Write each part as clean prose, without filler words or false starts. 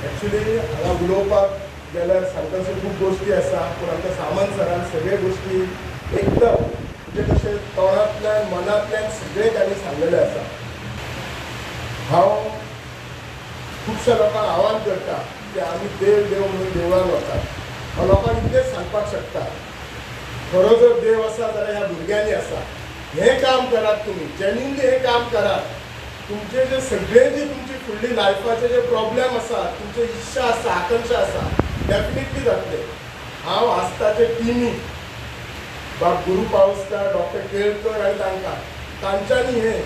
Actually हांगा उलोवपाक गेल्यार सांगता खूब गोश्टी आसा, पूण आमच्या सामंत सरान सगळे गोश्टी एकदम म्हणजे कशें तोंडांतल्यान, मनांतल्यान सगळें तांणी सांगलेलें आसा. हांव खुबश्या लोकांक आव्हान करता की आमी देव देव म्हणून देवळान वतात. हांव लोकांक इतलेंच सांगपाक शकता, खरो जर देव आसा जाल्यार ह्या भुरग्यांनी आसा. हें काम करात तुमी, जेन्युनली हें काम करात. तुमचे जे सगळे जे तुमची फुडली लायफाचे जे प्रॉब्लेम आसा, तुमचे इच्छा आसा, आकांक्षा आसा, डेफिनेटली जातले. हांव आस्ताचे टिमीक, बाब गुरू पावसकार, डॉक्टर केळकर आनी तांकां, तांच्यांनी हें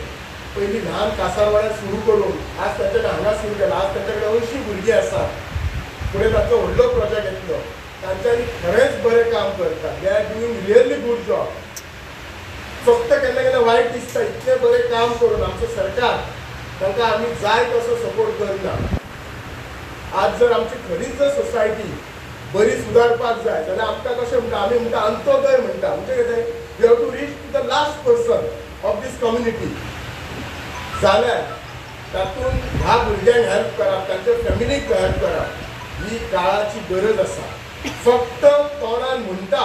पयलीं ल्हान कासारवाड्यार सुरू करून आज तांच्यानी हांगा सुरू केलां. आज तांच्या कडेन 80 भुरगीं आसात. फुडें तांचो व्हडलो प्रोजेक्ट येतलो. तांच्यांनी खरेंच बरें काम करता. They are doing really good job. फक्त केन्ना केन्ना वायट दिसता, इतलें बरें काम करून आमचें सरकार तांकां आमी जाय तसो सपोर्ट करना. आज जर आमची खरीच जर सोसायटी बरी सुदारपाक जाय जाल्यार आमकां कशें म्हणटा, आमी म्हणटा अंत्योदय म्हणटा. म्हणजे कितें? We have to reach to the last person of this community. जाल्यार तातूंत ह्या भुरग्यांक हेल्प करप, तांच्या फॅमिलीक हेल्प करप ही काळाची गरज आसा. फक्त तोंडान म्हणटा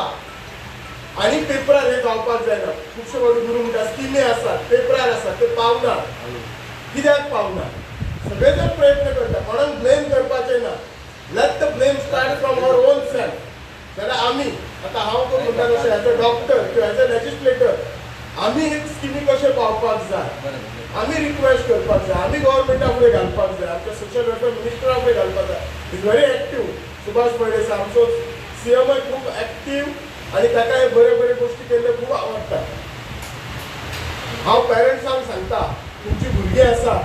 आनी पेपरार हें जावपाक जायना. खुबशे फावटी गुरू म्हणटा, स्किमी आसात, पेपरार आसात, ते पावना. कित्याक पावना? सगळे जण प्रयत्न करता. कोणाक ब्लेम करपाचें ना. Let the blame start from our own self. जाल्यार आमी आतां हांव कोण म्हणटा कशें, एज अ डॉक्टर किंवा एज अ लेजिस्लेटर, आमी ही स्किमी कशें पावपाक जाय, आमी रिक्वेस्ट करपाक जाय, आमी गव्हर्मेंटा फुडें घालपाक जाय, आमच्या सोशल वेलफेअर मिनिस्टरा फुडें घालपाक जाय. Is very active. Subhash Phaldesai आमचो सीएमय खूब एक्टीव आनी ताका हे बरे बरे गोश्टी केल्ले खूब आवडटा. हांव पेरंट्सांक सांगता, तुमची भुरगीं आसा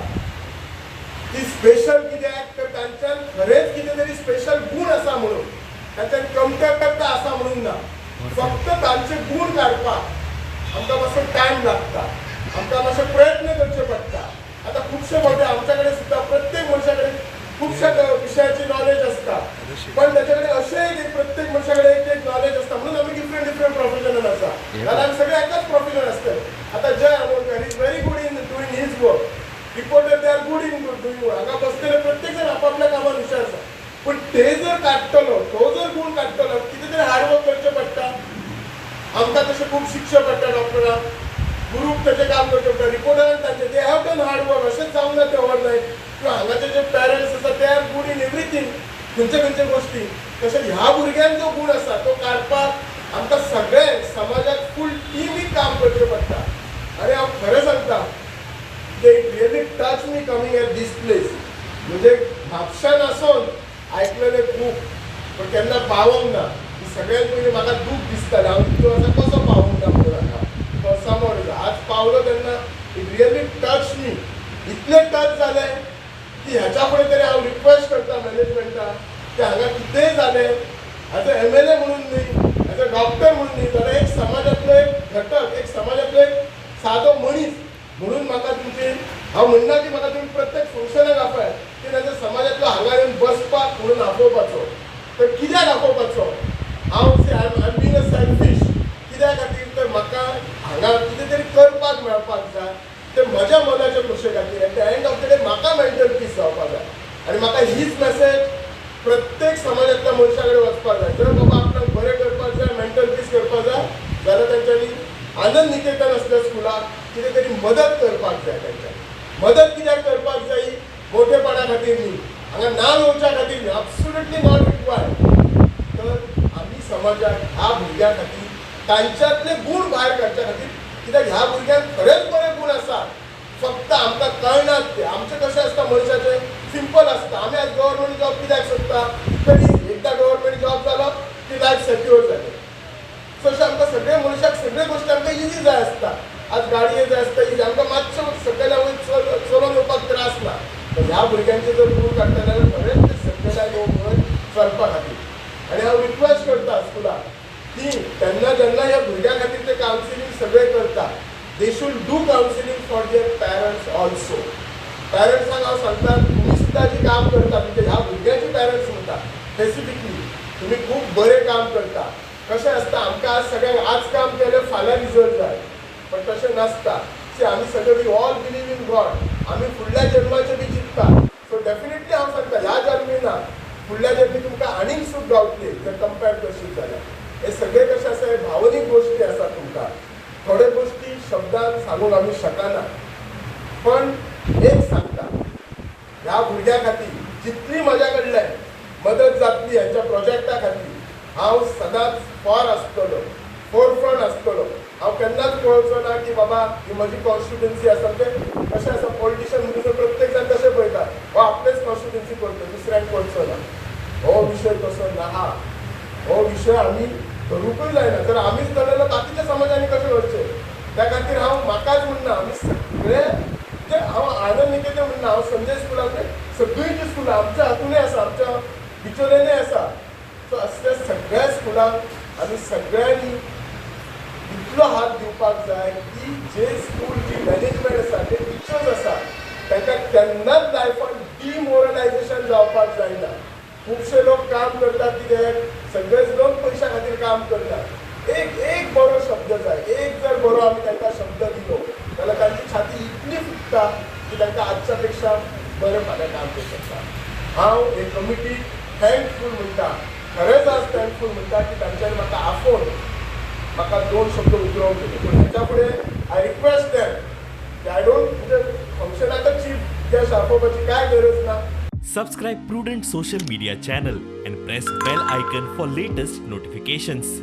ती स्पेशल. कित्याक तर तांच्यान खरेंच कितें तरी स्पेशल गूण आसा म्हणून, तांच्यान कमतरता आसा म्हणून ना. फक्त तांचे गूण काडपाक आमकां मातसो टायम लागता, आमकां मातशे प्रयत्न करचे पडटा. आतां खुबशे फावटी आमच्या कडेन सुद्दां, प्रत्येक मनशा कडेन खुबश्या विशयाची नॉलेज आसता, पण ताच्या कडेन अशें एक प्रत्येक मनशा कडेन एक एक नॉलेज आसता म्हणून आमी डिफरंट डिफरंट प्रोफेशनान आसा. जाल्यार आमी सगळे एकाच प्रोफेशन आसतात. आतां जय Amonkar is very good in doing his work. Reporter, they are good in doing work. हांगा बसलेले प्रत्येक जण आपापल्या कामान हुशार आसा, पण ते जर काडटलो, तो जर गूण काडटलो, कितें तरी हार्डवर्क करचें पडटा आमकां. तशें खूब शिकचें पडटा डॉक्टराक, गुरूक तशें काम करचें पडटा, रिपोर्टरान तांचे, they have done hard work. अशेंच जावंक ना तें ओवरनायट. किंवा हांगाचे जे पेरंट्स आसा, they are good in everything, खंयचे खंयचे गोश्टी. तशें ह्या भुरग्यांक जो गूण आसा तो काडपाक आमकां सगळ्यांक समाजाक फूल टिमीक काम करचें पडटा. आनी हांव खरें सांगता, it really touch me coming at this place. म्हणजे म्हापशान आसून आयकलेलें खूब, पण केन्ना पावोंक ना. ही सगळ्यात पयलीं म्हाका दूख दिसतालें, हांव इतलो वर्सां कसो पावोंक ना म्हणून हांगा समोर. आज पावलो तेन्ना it really touch me. इतलें टच जालें की ह्याच्या फुडें तरी हांव रिक्वेस्ट करता मॅनेजमेंटाक की हांगा कितेंय जालें, एज अ एमएलए म्हणून न्ही, एज अ डॉक्टर म्हणून न्ही, जाल्यार एक समाजांतलो एक घटक, एक समाजांतलो एक सादो मनीस म्हणून म्हाका तुमची, हांव म्हणना की म्हाका तुमी प्रत्येक फंक्शनाक आपय की ताच्या समाजांतलो हांगा येवन बसपाक म्हणून आपोवपाचो. तर कित्याक आपोवपाचो? हांव see, I am being a selfish. कित्या खातीर तर म्हाका हांगा कितें तरी करपाक मेळपाक जाय, ते म्हज्या मनाच्या खोशे खातीर. At the end of the day म्हाका मेंटल पीस जावपाक जाय आनी म्हाका हीच मेसेज प्रत्येक समाजांतल्या मनशा कडेन वचपाक जाय. जर बाबा आपणाक बरें करपाक जाय, मेंटल पीस करपाक जाय, जाल्यार तांच्यांनी आनंद निकेतन असल्या स्कुलाक कितें तरी मदत करपाक जाय. तांच्यांनी मदत कित्याक करपाक जाय? मोठेपणा खातीर न्ही, हांगा नांव येवच्या खातीर न्ही, अब्सुल्युटली not required. तर आमी समाजाक ह्या भुरग्यां खातीर तांच्यातले गूण भायर काडच्या खातीर, कित्याक ह्या भुरग्यांक खरेंच बरे गूण आसात, फक्त आमकां कळनात ते. आमचें कशें आसता, मनशाचें सिंपल आसता. आमी आज गव्हर्मेंट जॉब कित्याक सोदता? तर एकदां गव्हर्मेंट जॉब जालो की लायफ सेक्युअर जालें. सो अशें आमकां सगळे मनशाक सगळे गोश्टी आमकां इजी जाय आसता. आज गाडये जाय आसता इजी, आमकां मातशें सकयल्या वयर चलोवन येवपाक त्रास ना. तर ह्या भुरग्यांचे जर गूण काडटा जाल्यार खरेंच ते सकयल्या येवन चलपा खातीर. आनी हांव रिक्वेस्ट करता स्कुलाक की तेन्ना जेन्ना ह्या भुरग्यां खातीर ते कावन्सिलींग सगळें करता, they should do counselling for their parents also. पॅरंट्सांक हांव सांगता, तुमी सुद्दां जी काम करता, म्हणजे ह्या भुरग्याचे पॅरंट्स म्हणटा स्पेसिफिकली, तुमी खूब बरें काम करता. कशें आसता, आमकां आज सगळ्यांक आज काम केलें, फाल्यां रिजल्ट जाय, पण तशें नासता. सी, आमी सगळे, we all believe in God. आमी फुडल्या जन्माचें बी चिंतता. सो डेफिनेटली हांव सांगता, ह्या जन्मीन ना, फुडल्या जल्मी तुमकां आनीक सूख गावतली जर कंपेर करशीत जाल्यार. हे सगळे कशें आसा, हे भावनीक गोश्टी आसा. तुमकां थोड्यो गोश्टी शब्दान सांगूंक आमी शकना, पण एक सांगता, ह्या भुरग्या खातीर जितली म्हज्या कडल्यान मदत जातली ह्यांच्या प्रोजेक्टा खातीर हांव सदांच फॉर आसतलो, फोरफ्रंट आसतलो. हांव केन्नाच पळोवचो ना की बाबा ही म्हजी कॉन्स्टिट्युन्सी आसा. म्हणजे कशें आसा, पॉलिटिशन म्हणून प्रत्येक जाण कशें पळयता, हो आपलेच कॉन्स्टिट्युन्सी करता, दुसऱ्यांक करचो ना. हो विशय तसो ना, हो विशय आमी धरूंकूय जायना. जर आमीच धरले जाल्यार बाकीच्या समाजांनी कशें करचें? त्या खातीर हांव म्हाकाच म्हणना, आमी सगळे, म्हणजे हांव आनंद निकेतन म्हणना, हांव संजय स्कुलाक, सगळीं जीं स्कुलां आमच्या हातूनय आसा, आमच्या बिचोलेनय आसा, सो असल्या सगळ्या स्कुलांक आमी सगळ्यांनी इतलो हात दिवपाक जाय की जे स्कूल जी मॅनेजमेंट आसा, ते टिचर्स आसा, तांकां केन्नाच लायफान डिमोरलायजेशन जावपाक जायना. खुबशे लोक काम करतात कित्याक, सगळेच लोक पयशा खातीर काम करतात. एक एक बरो शब्द जाय, एक जर बरो आमी तांकां शब्द दिलो जाल्यार तांची छाती इतली फुट्टा की तांकां आजच्या पेक्षा बरें फाल्यां काम करूं शकता. हांव हे कमिटीक थँकफूल म्हणटा, खरेंच आज थँकफूल म्हणटा की तांच्यांनी म्हाका आफोवन म्हाका दोन शब्द उतरोवंक दिले. पूण हेच्या फुडें I request them की I don't, म्हणजे फंक्शनाक चीफ गेस्ट आपोवपाची काय गरज ना. Subscribe Prudent Social Media channel and press bell icon for latest notifications.